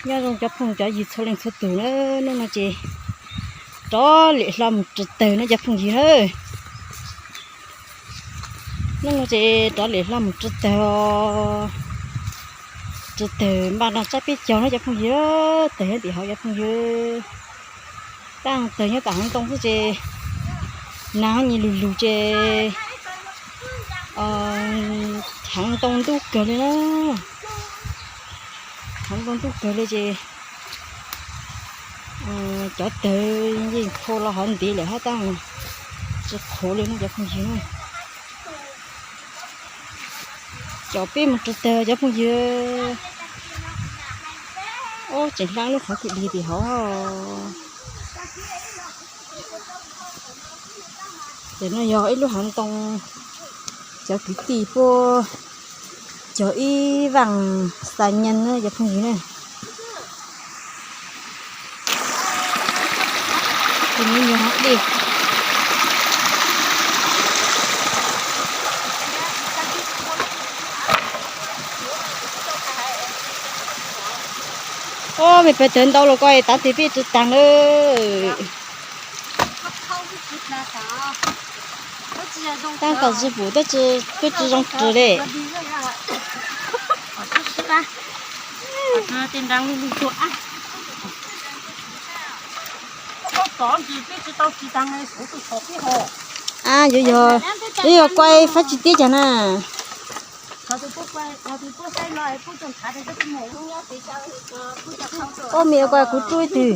Nyob zoo cov phooj cov ywg txhua leej txhua tus na, hnub no ces rov lem hlo mus rau tawg na cov phooj ywg na. Hnub no ces rov lem hlo mus rau tawg, rau tawg npaj no tsab peb caug na cov phooj ywg, tawg nyob tim hauv cov phooj ywg. Tab tawg nyob tom hauv ntoo xwb ces nag nyi lug lug ces heev ntoo ntub kawg li na. Heev ntoo ntub kawg li ces cov tawg yeej phau los hov ntiv lawm hab tab tsis qhuav li no cov phooj ywg na. Caum peb mus rau tawg cov phooj ywg. Ob, tseem hla lub qhov kwj deg tim hauv. Ntawm no yog ib lub haav ntoo, cov kwv tij puab cog ib vaaj xa nyeej na cov phooj ywg na. Ob, me pawg tawg ntau los ko tav twg peb tsi taag lawm. Taab tom tsi pum tab tsi peb tsi zoo rwg le. Ab, yuav yog, yuav yog kuaj fab tsi tiab caag na. Ob, me kuaj kuv rub ib tug.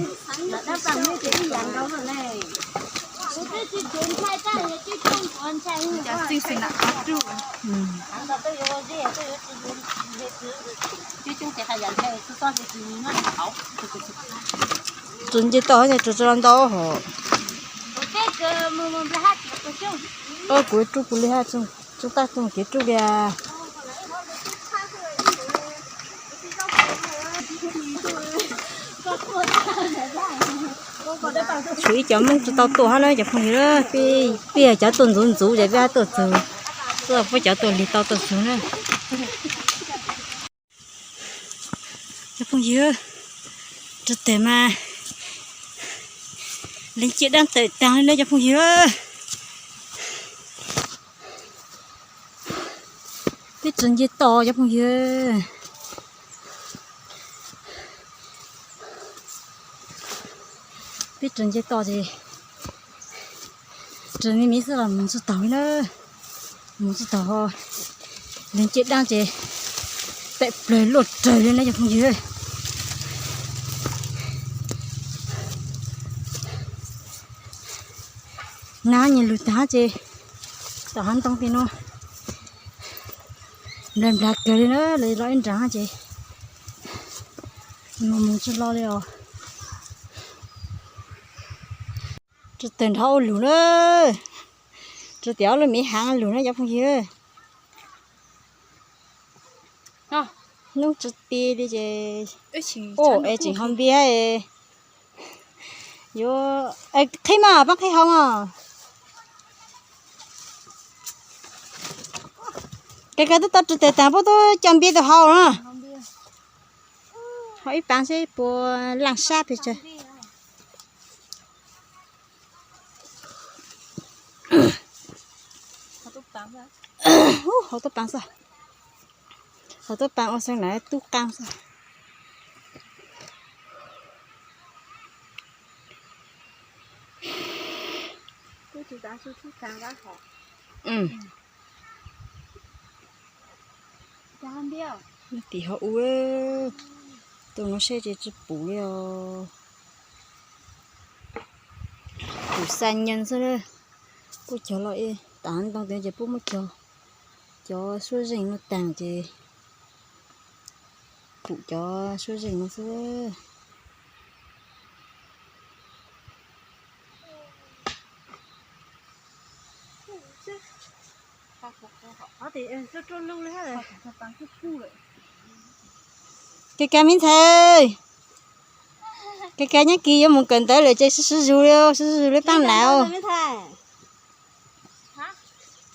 Tsuas nce toj, tsuas tsi ntau hos. Ob, kuv rub kuv li hab, tsuas tab tsuas kev rub li. Tshuav ib cov Moob tsi tau tuaj hab na cov phooj ywg, peb yog cov tuaj ntxuv ntxuv ces peb hab tuaj txug, tuaj puab cov tuaj lig tau tuaj txug na. Cov phooj ywg, rau tawm mas leej ciaj dlaab tawm taag le cov phooj ywg. Peb tsuas nce toj cov phooj ywg. Peb tsuas nce toj ces rwg me miv xwb los moog tsi taug li na. Moog tsi taug, leej ciaj dlaab ces tawm plawg luaj rawg li na cov phooj ywg. Nag nyi lug taag ces tom haav ntoo ti no nplawg nplawg kawg li na, lawv los ib nraag ces moog moog tsi lo li os. Rau tawg nrov ua lug na, rau tim ob lub miv haav lug na cov phooj ywg. Nub tsi ti li ces, es tseem ho npiab, yuav qhib mas, paab qhib hau mas. Kawg kawg twb tau rau tawg taag puab tub coj npiab tau hau na. Hau ib paab seb puas laaj sab pes tsawg. Hau tub paab xwb, hau tub paab ua xeeb na tub qaab xwb. Tim hauv ua, tuaj no seb ces tsi pum li os. Pum xa nyees xwb, puab cog los ib taag ntoo tias ces puab muab cog cov suab zeeg no taag ces pum cov suab zeeg no xwb. Kag kag me ntxhais, kag kag nyob kis yuav mus kawm ntawv lawm ces sib sib zug li, sib sib zug li paab nav.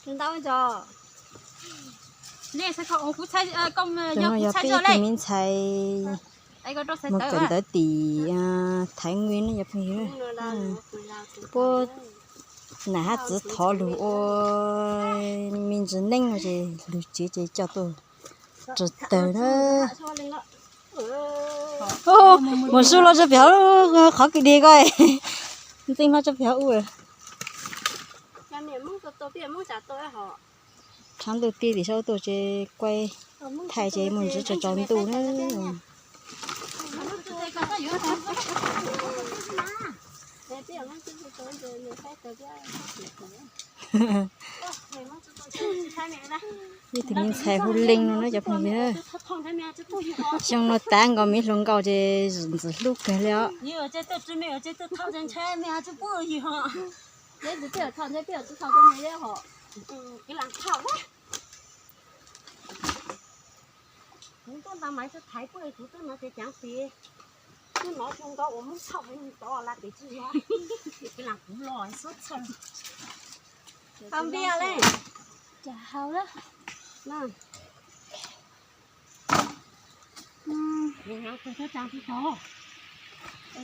Tus no yog peb ib tug me ntxhais Mus kawm ntawv tim Thái Nguyên no cov phooj ywg. Puab nam hab txwv thov lug ua me ntsis neej no ces lug tsev ces coj tuaj rawv tawg na. Mus su los tso pem hauv qhov kwj deg ko, ntxeev hlo tso pem hauv ub. Tshav ntuj tiag tim sab tuaj ces kuaj thaij ces mus ntsis tso tsaus ntuj na. Ib tug me ntxhais hu Leej no na cov phooj ywg. Xyoo no tav nkaus me hluas nkauj ces ntxim hlub kawg li os. Kuv tuaj ntaus Maiv Xwb Thaiv puag kuv twb hnov tias, twb hnov zoo nkauj uas Hmoob txhauj heev tod las pem tsis yog. Kuv lam kuv los xub txhawj. Haus npias le. Cas haus lawm.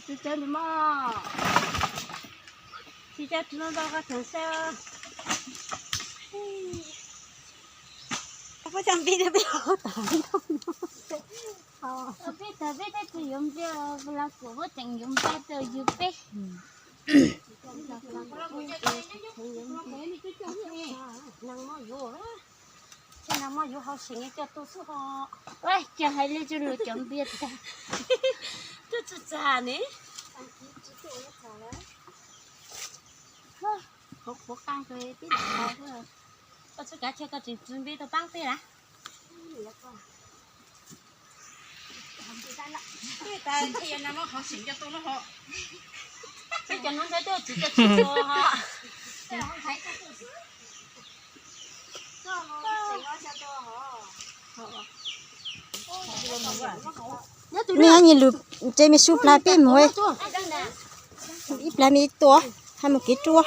Tsis tseeb li mog. Tsis tseeb tsis tau koj tseem saib. Puab cov npias peb haus tas. Peb tag peb twb tsis yuav npias los kuv puab tseem yuav npias rau yus peb. Ces nag hmo yuav haus seem coj tuaj xwb ho. Ua cas hais li tsuas lus cov npias tag. Twb tsis txag ne. Qhuav qhuav qeej peb lam tau xwb. Koj txhub kav chaw koj tseem tsw npias tau paab peb lawm. Peb cov nuav ntshai twb tsis tau tsis tau. Mej nyias lug tsev mej sub plag peb moog, ib plag mej ib tua, hab moog kev ruaj.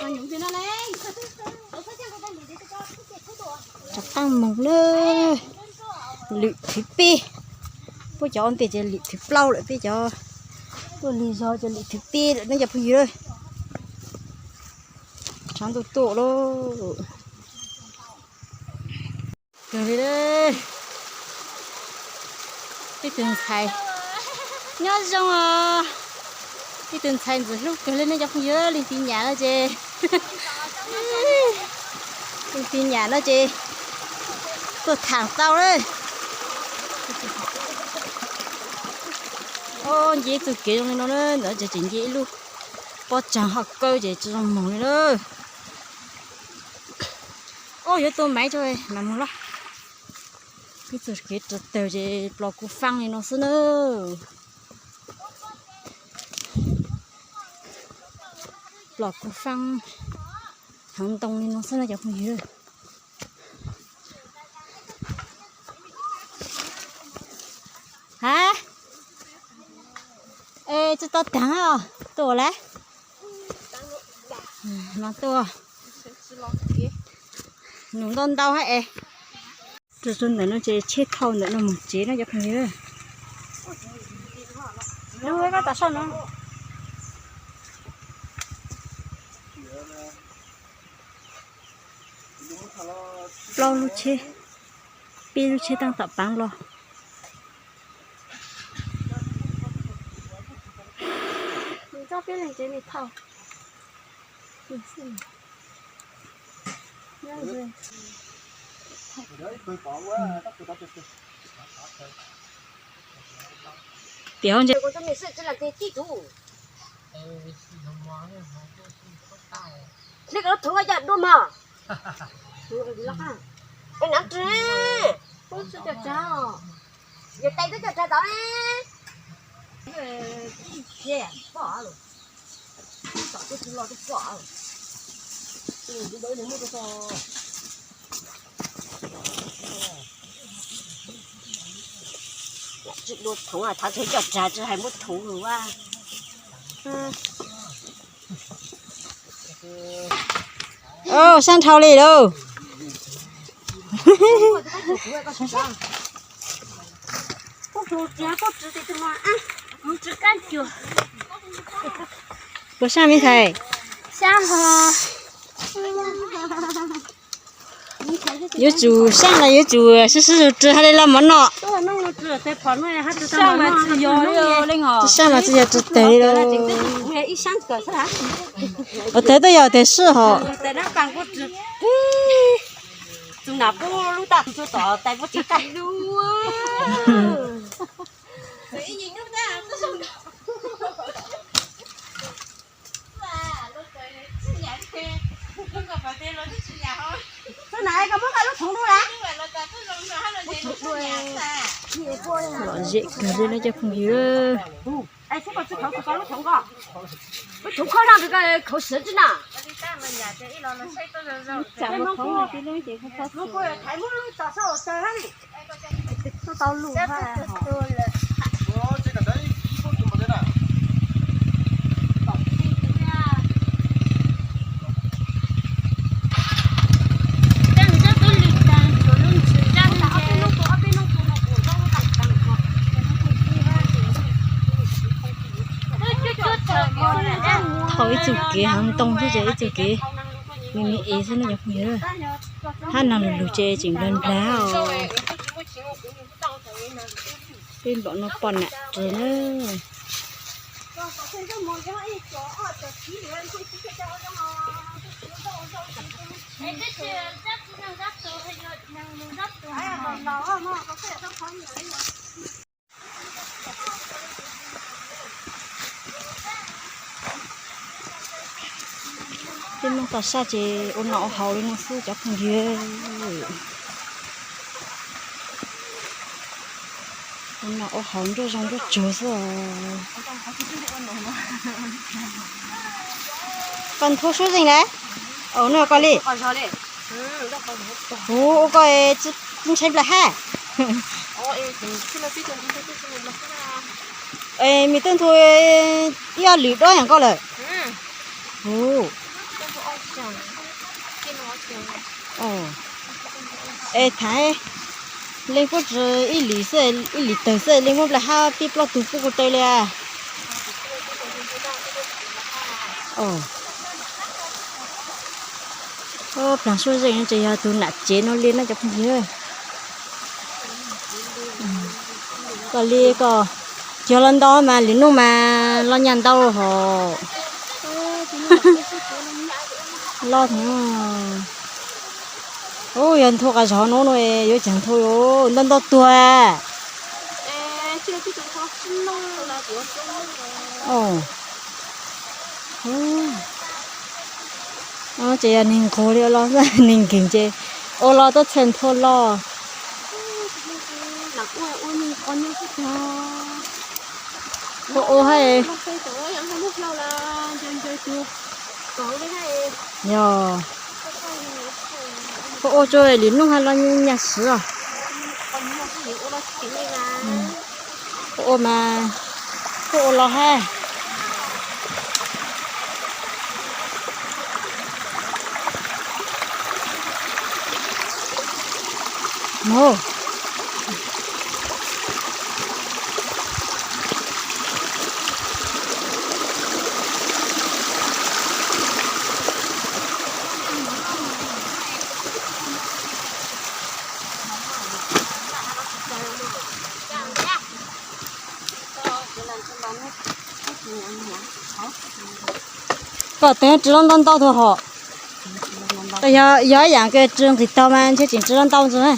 Rov qaab moog lawm, lwm thib peb, puab cov ua ntej ces lwm thib plaub lawm, peb cov tuaj lig zog ces lwm thib peb lawm ne cov phooj ywg. Tshav ntuj tuaj lauj. Kawg li, ib tug ntxhais nyob zoo os. Ib tug ntxhais ntxim hlub kawg li ne cov phooj ywg. Leej tij nyam no ces, leej tij nyam no ces tuaj thaam tau lawm. Nce ib txuj kev zoo li no na, ntawd ces tseem nce ib lub pob tsaag hov kawg ces tsis zoo moog li na. Ob, yuav tua maiv tso mas moog lawm. Ib txuj kev rau tawg ces plos kuv faab li no xwb na. Plos kuv faab heev ntoo li no xwb na cov phooj ywg. Ha, es tsis tau taag os, tua lawm. No tua, num ntau ntau hab es. Rau rau ntawm no ces tsheb thauj ntawm no moog tsev na cov phooj ywg. Lub koj tom soj no. Plaub lub tsheb, peb lub tsheb taab tom paav los. Tias ntse. Hle koj lub thoob ua cas dua mog. Nam ris, yog tais twb cog tsav tod. Tsis dua thoob, thov tsis coj tsav tsis hais muab thoob lug a. Sab nrhau li lauj. Puas saj me ntxhais? Yuav tsum saj los yuav tsum sib sib zog rwg hais li los mov noj. Tsis saj mas tsis yog rwg teg li lauj. Ua teg twb yog teg sij hawm. Lom zem kawg li no cov phooj ywg. Thaum ib txug kev hav ntoo xwb ces ib txug kev me me es xwb no cov phooj ywg. Hab no lug lug ces tseem nplag nplag os. Peb npaum no poj nam ris na. Peb Moob tau saj ces ua noj ua haus li no xwb cov phooj ywg. Ua noj ua haus nruab zoo nruab tsuag xwb os. Koj nthuav suab zeeg lawm? Au, noj koj li. Kuv ua koj tsis ntshai nplaig hab. Es me tub ntxhua ib ob lwm dob yam koj lawm. Es thaum leej puab tsis ib lwm xwb, ib lwm tawg xwb leej muab nplaig hab pib plaub tug pub kuv taw li. Plaag suab zeej no ces yog tug nam tsev no li na cov phooj ywg. Koj li koj cog los ntau mas lwm nub mas los nyaj ntau hos. Los, ub, yog nthuav qas zog no no yuav caag nthuav ntau ntau tuag. Ces yog neeg nquag li los, neeg nkeeg ces ua los tuaj txhaj nthuav los. Ua ua hab. Yog, ua ua tsuag lwm nub hab los nyaj siv os. Ua ua mas, ua ua los hab. Koj teev ris loj ntau ntau tug hos. Yog ib yaam kws ris nqis taug mas ntshe tseem ris loj ntau ntxiv na.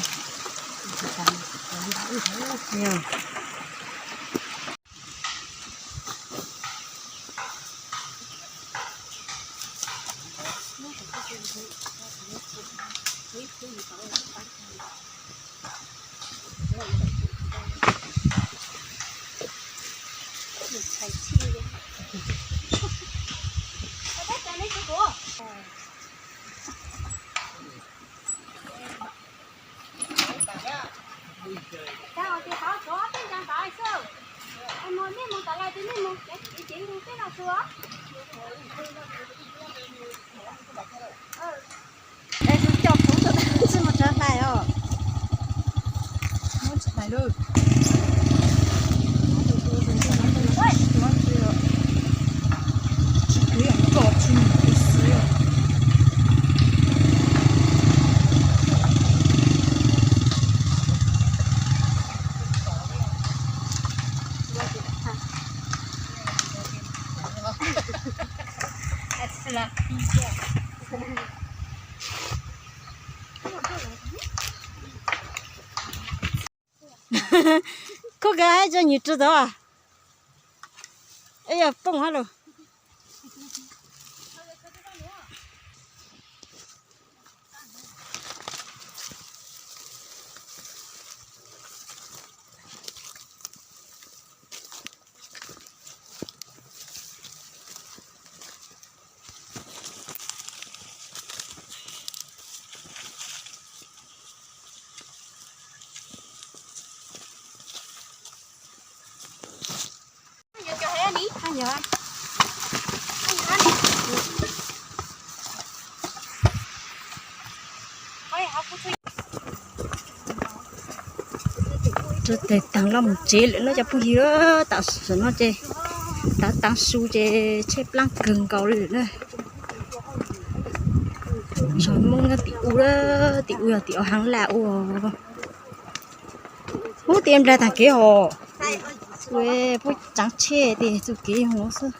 Koj kav hais tso nyuj rau tod. Es yog poob hab los. Rau tes taag loj mus tsev lawm na cov phooj ywg. Tam sim no ces tav taav su ces tshaib plaab kawg nkaus li na. Zog Moob nyob tim ub, tim ub yog tim ua haav laj ua. Ub, tim nplaig taag kev hos. Puab tsaav tsheb tes txuj kev yog no xwb.